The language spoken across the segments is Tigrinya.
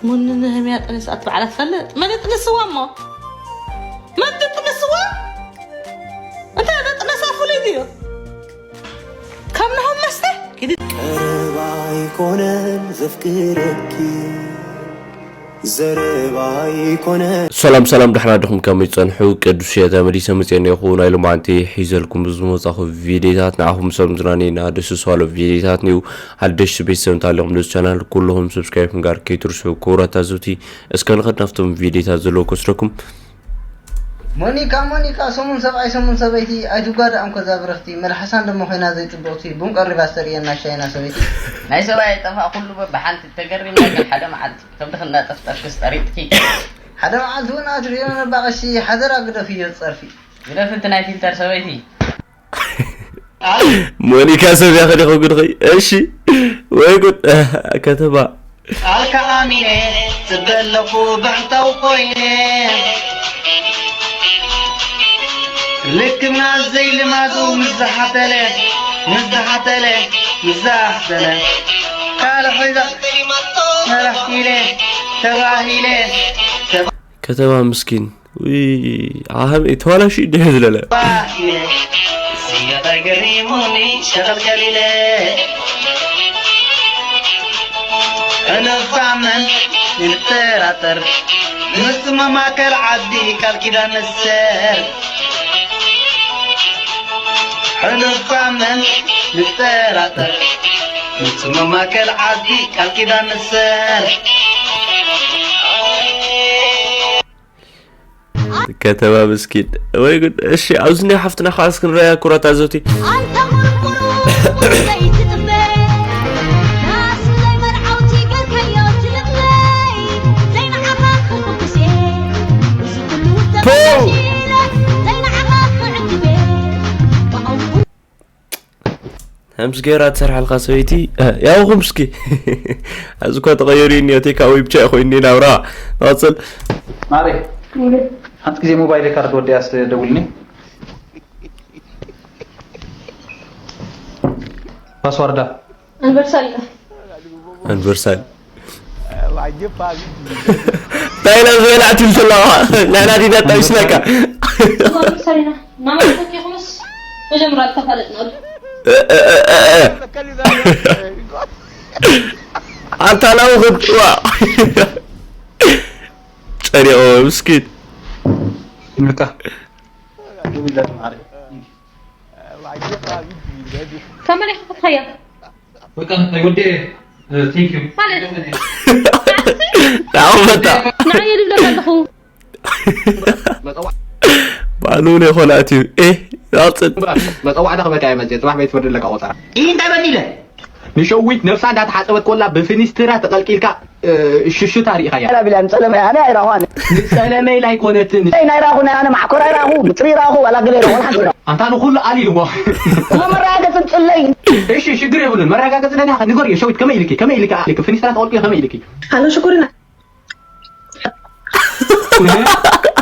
ሙን ንነህምያ ጥንስ ኣትበዓላ ትፈልጥ? መን ይጥንስዋ እሞ? መን ትጥንስዋ? እንታይ ዶ ጥነሳ ፍሉይ ድዩ? ካብ ነሆም መስተ? ኪዲ ቀረባ ኣይኮነን ዘፍቅረኪ፣ ዘረባ ኣይኮነን። ሰላም ሰላም፣ ደሕና ዲኹም? ከመይ ጸንሑ? ቅዱስ እየ ተመሊሰ መጽኤ እኒአኹ። ናይ ሎማዓንቲ ሒዘልኩም ብዝመጻኹ ቪዲዮታት ንዓኹም ሰብ ምዝናነይና ደስ ዝባሎ ቪዲዮታት ንዩ። ሓደሽቲ ቤተሰብ እንተሃሊኹም ነዚ ቻናል ኩልኹም ሰብስክራይብ ምግባር ከይትርስዑ ክቡራት ታዘብቲ። እስከ ንኸድ ናብቶም ቪዲዮታት ዘለዉ ክወስደኩም። ሞኒካ ሞኒካ፣ ሰሙን ሰብኣይ ሰሙን ሰበይቲ ኣይትጓዳእም ከዛ ብርኽቲ፣ መልሓሳን ደሞ ኮይና ዘይጥብቕቲ፣ ቡን ቀሪባ ዝተርእየና ሻይና ሰበይቲ። ናይ ሰብኣይ ጠፋ ኩሉ በብሓንቲ ተገሪምና ግን ሓደ መዓልቲ ከብድኺ እንዳጠፍጠፍክስ ጠሪጥኪ። ሓደ መዓልቲ እውን ኣትርእዮ ነባ ቀሺ፣ ሓደራ ግደፍዮ ጸርፊ። ግደፊ እቲ ናይ ፊልተር ሰበይቲ። ሞኒካ ሰብ ያኸ ዲኹ ግድኺ? እሺ ወይ ጉድ። ከተማ ቃልካ ኣሚነ ጽበለኹ ብሕታው ኮይነ። ልክና ዘይልማዱ ምስ ዝሓተለ፣ ምስ ዝሓተለ፣ ምስ ዝሓተለ። ካልእ ሒዛ መራሕ ኢለ ተባሂለ። ከተማ ምስኪን። ውይ፣ ኣህም ተዋላሺ ድሕ ዝለለ። ባሂለ ስያታ ገሪሙኒ ሸቐልቀል ኢለ። ሕሉፋ መን ንጠራጠር፣ ምስ መማከል ዓዲ ቃል ኪዳን ንሰር። ሕሉፋ መን ንጠራጠር፣ ምስ መማከል ዓዲ ቃል ኪዳን ንሰር። ከተማ ምስኪን። ወይ ጉድ። እሺ፣ ኣብዚ ናይ ሓፍትና ከዓ እስኪ ንረኣያ፣ ኩራት ኣዘውቲ። ኣንታ ቁርቁሩ ዘይትጥበ፣ ናስ ዘይመርዓውቲ ገርካዮ ትልጥለይ፣ ዘይንዓኻ ክሕጉስ እየ። እዚ ኩሉ ፖው! ተበላሽለ፣ ዘይንዓኻ ክዕድበ። ብኣውቁ ሃምስ ገይራ ትሰርሓልካ ሰበይቲ፣ እ፣ ያውኹም እስኪ። ኣብዚ እኳ ተቐየሩ እኒኦ፣ ቴክ ኣወይ ብቻ ኮይኑ ናብራ። ንቐጽል። ማሬ፣ ሓንቲ ግዜ ሞባይል ካርድ ወዲኣ እስቲ ደውልኒ። ፓስዋርዳ። ኣንበርሳል። ኣንበርሳል። እንታይ ኢላ ዝበላ ትብል ዘለዋ? ንሕና ዲና ጠቢስናካ። ኣንበርሳል ኢና። እናመሰልኩ ይኹንስ መጀመርያ ተፋለጥናሉ። እ፣ እ፣ እ፣ እ፣ እ። ኣንታ ናብኡ ክትዋ። ጸሪቑ ምስኪን። ይብልካ። ከመን ኢኻ ፈትኸያ? በቃ፣ ናይ ወዲ፣ እ፣ ቴንክ ዩ። ማለት? ንዓኹም መጣ። ንዓየ ዝብለካ ኣለኹ። ባዕሉ እውን ኣይኮነ ኣትዩ። ኤ፣ ኣውፅእ። መፀዋዕታ ክበካ እየ መፅእ። ፅባሕ ቤት ፍርዲ ኣለካ ቆፀራ። ይህ እንታይ በዲለ? ንሸዊት ነብሳ እንዳተሓፀበት ኮላ ብፍኒስትራ ተቐልቂልካ፣ እ፣ ሽሽታ ርኢኻያ። ላቢላን ፀለመይ ኣነ ኣይራኹ ኣነ። ንፀለመይ ላይ ኮነትን። ናይ፣ ናይ ራኹ ናይ ኣነ ማዕኮር ኣይራኹ፣ ብፅሪ ራኹ፣ ዋላ ገለ ራኹ፣ ዋላ ሓንቲ ራኹ። ኣንታ ንኹሉ ኣሊልዎ። እሞ መረጋገፂ ምፅለይ። እሺ፣ ሽግር የብሉን። መረጋገፂ ደሊኻ ንገርዮ፣ ሸዊት ከመይ ኢልኪ፣ ከመይ ኢልኪ፣ ኣሊክ ፍኒስትራ ተቐልቂልኪ ከመይ ኢልኪ? ሃሎ ሽኮሪና።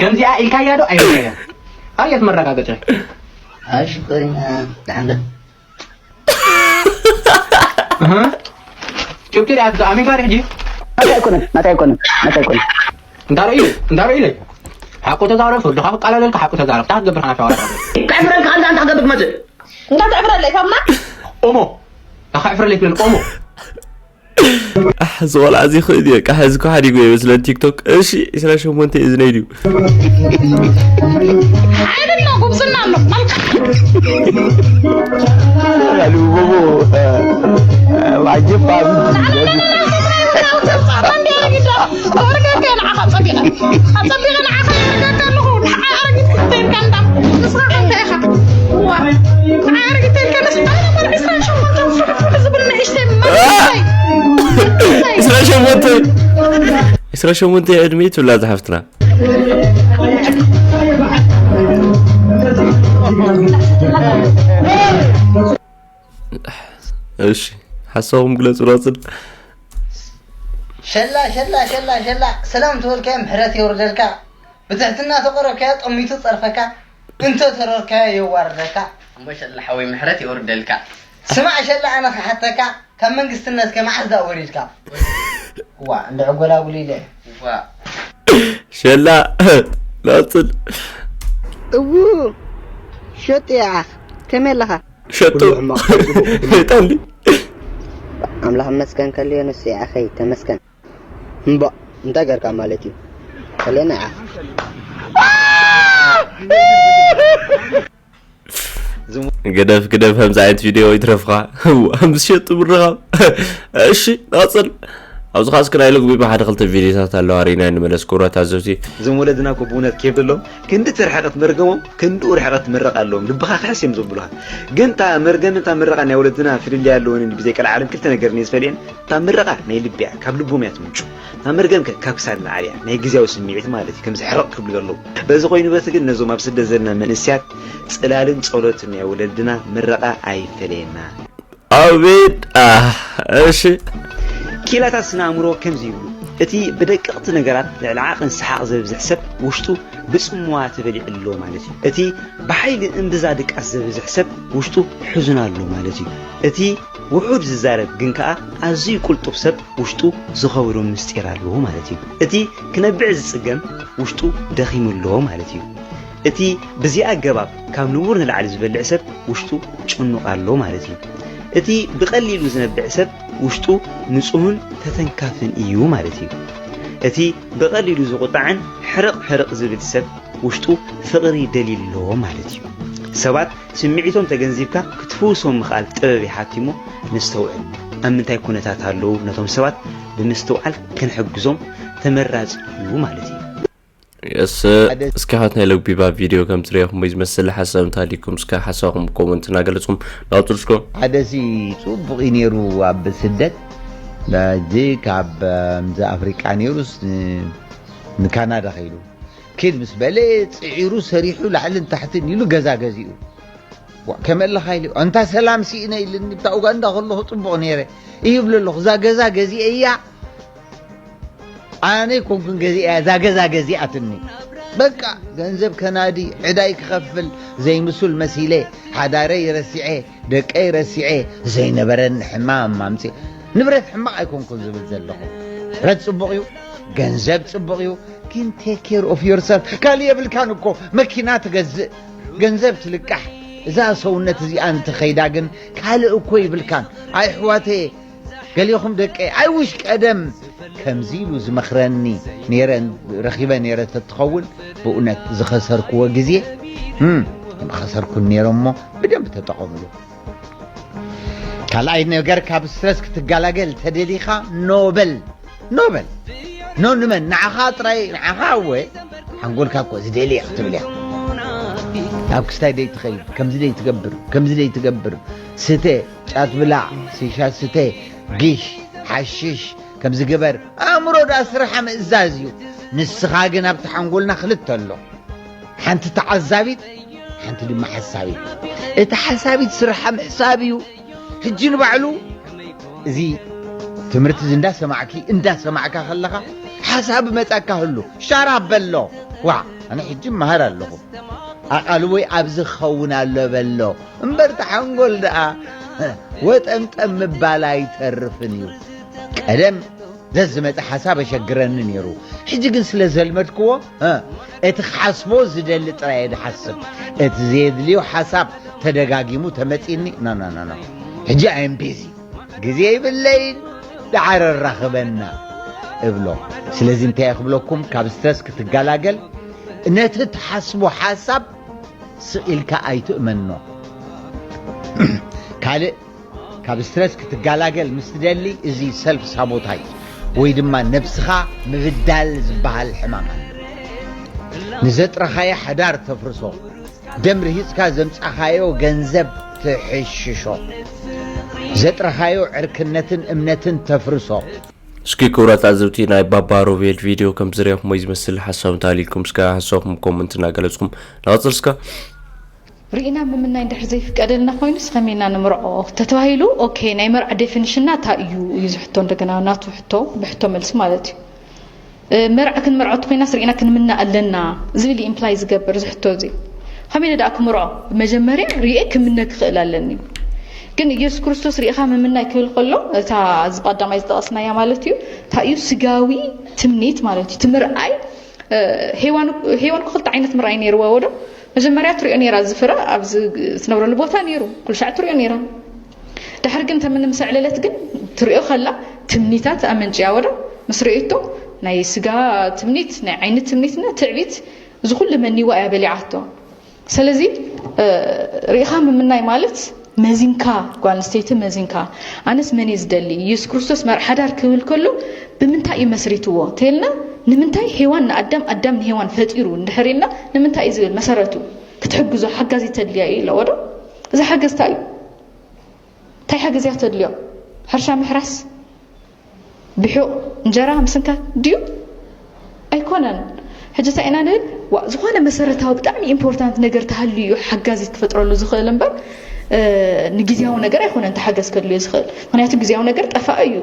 ከምዚኣ ኢልካያ ዶ ኣይብልካያ? ኣየት መረጋገፂ? ኣይ ሽኮሪና፣ ደሓን ዶ? እህ። ጭብጢ ድኣ ኣሚንካ ዶ ሕጂ? ናታይ ኣይኮነን፣ ናታይ ኣይኮነን፣ ናታይ ኣይኮነን። እንዳ ርእዩ፣ እንዳ ርእዩ ኢለይ። ሓቁ ተዛረብ፣ ፍርድኻ ክቃለለልካ፣ ሓቁ ተዛረብ። እንታይ ክትገብር ከና ሻወራ? ከዕፍረልካ፣ ኣንታ፣ ኣንታ ክትገብር ትመጽእ? እንታይ ትዕፍረለይ፣ ከምና? ኦሞ። ኣኻ ዕፍረለይ ትብል፣ ኦሞ። ኣሕ፣ እዚ ቆልዓ እዚ ይኽእል እዩ። ቃሕ፣ እዚ እኮ ሓዲጉ እዩ መስለን ቲክቶክ። እሺ፣ ዕስራን ሸሞንተ እዩ፣ እዚ ናይ ድዩ? ሓይሊ ኣሎ፣ ጉብዝና ኣሎ፣ መልክዕ። ኣሉ ቦቦ፣ ዓጀብ ፋሚሊ። ዕስራን ሸሞንተ። ዕስራን ሸሞንተ ዕድመ ትብላ ዝሓፍትና። እሺ፣ ሓሳብኩም ግለጹ። ራጽን ሸላ፣ ሸላ፣ ሸላ፣ ሸላ፣ ሰላም ተበልካዮ፣ ምሕረት የውርደልካ። ብትሕትና ተቆረብካዮ፣ ጠሚቱ ጸርፈካ፣ እንተ ተረርካዮ፣ የዋርደካ። እሞ ሸላ ሓወይ፣ ምሕረት የውርደልካ። ስማዕ ሸላ፣ ኣነ ክሓተካ፣ ካብ መንግስትነትከ መዓስ ደኣ ወሪድካ? ዋ እንድዒ ጎላጉል ኢለ። ዋ ሸላ ናጽል እዉ ሸጡ ይዓኽ ከመይ ኣለኻ? ሸጡ ኩሉ ሕማቕ ኩሉ ጠሊ ኣምላኽ መስገን ከልዮ ንሱ ይዓኸይ ተመስገን። እምባ እንታይ ገርካ ማለት እዩ? ከለና ይዓኽ ግደፍ ግደፍ ከምዚ ዓይነት ቪድዮ ይትረፍካ። ምስ ሸጡ ምርኻብ። እሺ ናጽል ኣብዚ ካስክ ናይ ልግቢ ብሓደ ክልተ ቪድዮታት ኣለዋ ሪና ንመለስ ክቡራት ኣዘብቲ። እዞም ወለድና እኮ ብእውነት ኬፍ ዘለዎም ክንዲ ተርሕቐት መርገሞም ክንድኡ ርሕቐት ምረቕ ኣለዎም ልብኻ ክሕስ እዮም ዘብሉኻ። ግን እታ መርገምን እታ ምረቓ ናይ ወለድና ፍልልይ ኣለወን ብዘይ ቀልዓለም ክልተ ነገር እየ ዝፈልየን። እታ ምረቓ ናይ ልቢ እያ፣ ካብ ልቦም እያ ትምንጩ። እታ መርገም ከ ካብ ክሳድ ንላዕሊ እያ፣ ናይ ግዝያዊ ስምዒት ማለት እዩ፣ ከምዚ ሕርቕ ክብሉ ዘለዉ። በዚ ኮይኑ በቲ ግን ነዞም ኣብ ስደት ዘለና መንእስያት ጽላልን ጸሎትን ናይ ወለድና ምረቓ ኣይፈለየና። ኣቤት ኣህ፣ እሺ ኪላታት ስነ ኣእምሮ ከምዚ ይብሉ፣ እቲ ብደቀቕቲ ነገራት ልዕሊ ዓቕን ሰሓቕ ዘብዝሕ ሰብ ውሽጡ ብጽምዋ ተበሊዑ ኣሎ ማለት እዩ። እቲ ብሓይሊ እምብዛ ድቃስ ዘብዝሕ ሰብ ውሽጡ ሕዙን ኣሎ ማለት እዩ። እቲ ውሑድ ዝዛረብ ግን ከኣ ኣዝዩ ቁልጡፍ ሰብ ውሽጡ ዝኸብዶ ምስጢር ኣለዎ ማለት እዩ። እቲ ክነብዕ ዝጽገም ውሽጡ ደኺሙ ኣሎ ማለት እዩ። እቲ ብዚ ኣገባብ ካብ ንቡር ንላዕሊ ዝበልዕ ሰብ ውሽጡ ጭኑቕ ኣሎ ማለት እዩ። እቲ ብቐሊሉ ዝነብዕ ሰብ ውሽጡ ንጹህን ተተንካፍን እዩ ማለት እዩ። እቲ ብቐሊሉ ዝቑጣዕን ሕርቕ ሕርቕ ዝብል ሰብ ውሽጡ ፍቕሪ ደልዩ ኣሎ ማለት እዩ። ሰባት ስምዒቶም ተገንዚብካ ክትፍውሶም ምኽኣል ጥበብ ይሓትት እሞ ነስተውዕል። ኣብ ምንታይ ኩነታት ኣለዉ ነቶም ሰባት ብምስትውዓል ክንሕግዞም ተመራጺ እዩ ማለት እዩ። የስ እስኪ ሓት ናይ ለጉቢባ ቪድዮ ከም ትሪኢኹም ዝመስል ሓሳብ እንተሃሊኩም እስከ ሓሳብኩም ኮመንት እናገለጽኩም ናውጥርስኩም። ሓደሲ ጽቡቕ እዩ ነይሩ ኣብ ስደት። ሕጂ ካብ ምዚ ኣፍሪቃ ነይሩስ ንካናዳ ከይዱ ኪድ ምስ በለ ጽዒሩ ሰሪሑ ላዕልን ታሕትን ኢሉ ገዛ ገዚኡ። ከመይ ኣለኻ ኢሉ ኣንታ ሰላም ስኢነ ኢልኒ ብታ ኡጋንዳ ከለኹ ጽቡቕ ነይረ ይብሎ ኣለኹ። እዛ ገዛ ገዚአ እያ ኣነ ኣይኮንኩን ገዚአ እያ እዛ ገዛ ገዚኣትኒ። በቃ ገንዘብ ከናዲ ዕዳይ ክኸፍል ዘይምሱል መሲለ ሓዳረይ ረሲዐ ደቀይ ረሲዐ ዘይነበረኒ ሕማም ኣምፅእ ንብረት ሕማቕ ኣይኮንኩን ዝብል ዘለኹ። ንብረት ፅቡቕ እዩ፣ ገንዘብ ፅቡቕ እዩ፣ ግን take care of yourself። ካልእ የብልካን እኮ መኪና ትገዝእ፣ ገንዘብ ትልቃሕ። እዛ ሰውነት እዚኣ እንትኸይዳ ግን ካልእ እኮ ይብልካን። ኣይ ኣሕዋተየ፣ ገሊኹም ደቀይ ኣይ ውሽ ቀደም ከምዚ ኢሉ ዝመኽረኒ ነይረ ረኺበ ነይረ ተትኸውን ብእውነት ዝኸሰርክዎ ግዜ እም፣ ምኸሰርኩን ነይረ እሞ ብደንብ ተጠቐምሉ። ካልኣይ ነገር ካብ ስትረስ ክትገላገል ተደሊኻ ኖበል ኖበል ኖ ንመን ንዓኻ ጥራይ ንዓኻ እወ ሓንጎልካ እኮ ዝደልየ ክትብል እያ። ኣብ ክስታይ ደይ ትኸይድ ከምዚ ደይ ትገብር ከምዚ ደይ ትገብር ስተ ጫት ብላዕ ስሻ ስተ ግሽ ሓሽሽ ከምዚ ግበር ኣእምሮ ዳ ስርሓ ምእዛዝ እዩ። ንስኻ ግን ኣብቲ ሓንጎልና ክልተ ኣሎ። ሓንቲ ተዓዛቢት ሓንቲ ድማ ሓሳቢት። እቲ ሓሳቢት ስርሓ ምሕሳብ እዩ። ሕጂ ንባዕሉ እዚ ትምህርቲ እዚ እንዳሰማዕኪ እንዳሰማዕካ ከለኻ ሓሳብ መጻካ ህሉ ሻራ በሎ። ዋ ኣነ ሕጂ መሃር ኣለኹ። ኣቓልቦይ ኣብዚ ክኸውን ኣሎ በሎ እምበር ተሓንጎል ደኣ ወጠምጠም ምባል ኣይተርፍን እዩ። ቀደም ዘዝመፀ ሓሳብ ኣሸግረኒ ነይሩ። ሕጂ ግን ስለ ዘልመድክዎ እቲ ክሓስቦ ዝደሊ ጥራየ ድሓስብ። እቲ ዘየድልዮ ሓሳብ ተደጋጊሙ ተመፂኒ ኖኖኖኖ ሕጂ ኣየም ቢዚ ግዜ ይብለይን ደዓር ኣራኽበና እብሎ። ስለዚ እንታይ ክብለኩም ካብ ስትረስ ክትገላገል ነቲ ትሓስቦ ሓሳብ ስቕ ኢልካ ኣይትእመኖ። ካልእ ካብ ስትረስ ክትገላገል ምስ ትደሊ እዚ ሰልፍ ሳቦታጅ ወይ ድማ ነብስኻ ምብዳል ዝበሃል ሕማም ኣሎ። ንዘጥረኻዮ ሓዳር ተፍርሶ፣ ደም ርሂጽካ ዘምጻኻዮ ገንዘብ ትሕሽሾ፣ ዘጥረኻዮ ዕርክነትን እምነትን ተፍርሶ። እስኪ ክቡራት ኣዘብቲ ናይ ባባ ሮቤል ቪድዮ ከም ዝረኹም ወይ ዝመስል ሓሳብ እንተሃሊልኩም እስከ ሓሳብኩም ኮመንት እናገለጽኩም ንቐጽል እስከ። ርኢና ምምናይ እንድሕር ዘይፍቀደልና ኮይኑስ ከመይ ኢና ንምርዖ ተተባሂሉ ኦኬ ናይ መርዓ ዴፊኒሽንና እንታይ እዩ እዩ ዝሕቶ እንደገና ናቱ ሕቶ ብሕቶ መልሲ ማለት እዩ። መርዓ ክንምርዖ እንተኮይናስ ርኢና ክንምና ኣለና ዝብል ኢምፕላይ ዝገብር እዚ ሕቶ እዚ። ከመይ ኢለ ደኣ ክምርዖ? መጀመርያ ርኤ ክምነ ክኽእል ኣለኒ። ግን ኢየሱስ ክርስቶስ ርኢኻ ምምናይ ክብል ከሎ፣ እታ እዚ ቀዳማይ ዝጠቐስናያ ማለት እዩ፣ እንታይ እዩ? ስጋዊ ትምኒት ማለት እዩ። እቲ ምርኣይ፣ እ፣ ሄዋን፣ ሄዋን እኮ ክልተ ዓይነት ምርኣይ ነይርዋ ወዶ። መጀመርያ ትሪኦ ነይራ፣ እዚ ፍረ ኣብዚ ትነብረሉ ቦታ ነይሩ፣ ኩሉ ሻዕ ትሪኦ ነይራ። ድሕሪ ግን ተምን ምስ ኣዕለለት ግን ትሪኦ ከላ ትምኒታት ኣመንጭያ ወዶ። ምስ ርእይቶ ናይ ስጋ ትምኒት፣ ናይ ዓይኒ ትምኒትና ትዕቢት፣ እዚ ኩሉ መኒዋ እያ በሊዓቶ። ስለዚ፣ እ፣ ርኢኻ ምምናይ ማለት መዚንካ፣ ጓል ኣንስተይቲ መዚንካ፣ ኣነስ መን እየ ዝደሊ? ኢየሱስ ክርስቶስ መርዓ ሓዳር ክብል ከሎ ብምንታይ እዩ መስሪትዎ? ተልና፣ ንምንታይ ሄዋን ንኣዳም፣ ኣዳም ንሄዋን ፈጢሩ እንድሕር ኢልና፣ ንምንታይ እዩ ዝብል መሰረቱ? ክትሕግዞ ሓጋዚ ተድልያ እዩ ኢለዎ ዶ? እዚ ሓገዝ እንታይ እዩ? እንታይ ሓገዝ እያ ተድልዮ? ሕርሻ ምሕራስ? ብሑቕ እንጀራ ምስንካት ድዩ? ኣይኮነን። ሕጂ እንታይ ኢና ንብል? ዋ፣ ዝኾነ መሰረታዊ ብጣዕሚ ኢምፖርታንት ነገር ተሃልዩ እዩ ሓጋዚት ክፈጥረሉ ዝኽእል እምበር፣ እ፣ ንግዜያዊ ነገር ኣይኮነን ተሓገዝ ከድልዮ ዝኽእል። ምኽንያቱ ግዜያዊ ነገር ጠፋኢ እዩ።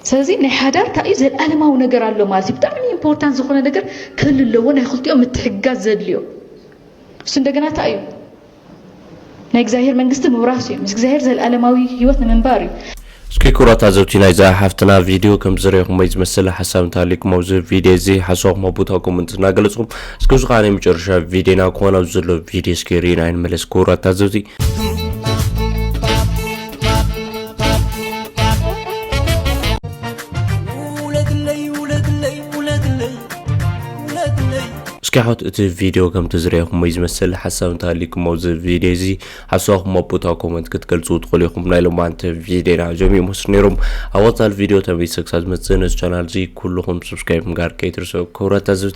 ስለዚ ናይ ሓዳር እንታይ እዩ? ዘልኣለማዊ ነገር ኣሎ ማለት እዩ። ብጣዕሚ ኢምፖርታንት ዝኾነ ነገር ክህሉ ኣለዎ፣ ናይ ክልቲኦም ምትሕግጋዝ ዘድልዮ። እሱ እንደገና እንታይ እዩ? ናይ እግዚኣብሔር መንግስቲ ምውራስ እዩ። ምስ እግዚኣብሔር ዘልኣለማዊ ህይወት ንምንባር እዩ። እስኪ ክቡራት ኣዘብቲ ናይዛ ሓፍትና ቪድዮ ከም ዝረኹሞ ዝመስል ሓሳብ እንተሃሊኩም ኣብዚ ቪድዮ እዚ ሓሳብኩም ኣብ ቦታ ኮመንት እናገለጽኩም፣ እስኪ እዚ ከዓ ናይ መጨረሻ ቪድዮና ክኾን ኣብዚ ዘሎ ቪድዮ እስኪ ርኢና ይንመለስ ክቡራት ኣዘብቲ። እስኪ ኣሕዋት እቲ ቪድዮ ከምቲ ዝረኹሞ እዩ ዝመስል ሓሳብ እንተሃሊኩም ኣብዚ ቪድዮ እዚ ሓሳብኩም ኣብ ቦታ ኮመንት ክትገልጹ ትኽእሉ ኢኹም። ናይ ሎማንተ ቪድዮና እዞም ይመስሉ ነይሮም። ኣብ ቀጻሊ ቪድዮ ተመሊሰ ክሳብ ዝመጽእ ነዚ ቻናል እዚ ኩልኹም ሰብስክራይብ ምግባር ከይትርስዑ ክቡራት ኣዘብቲ።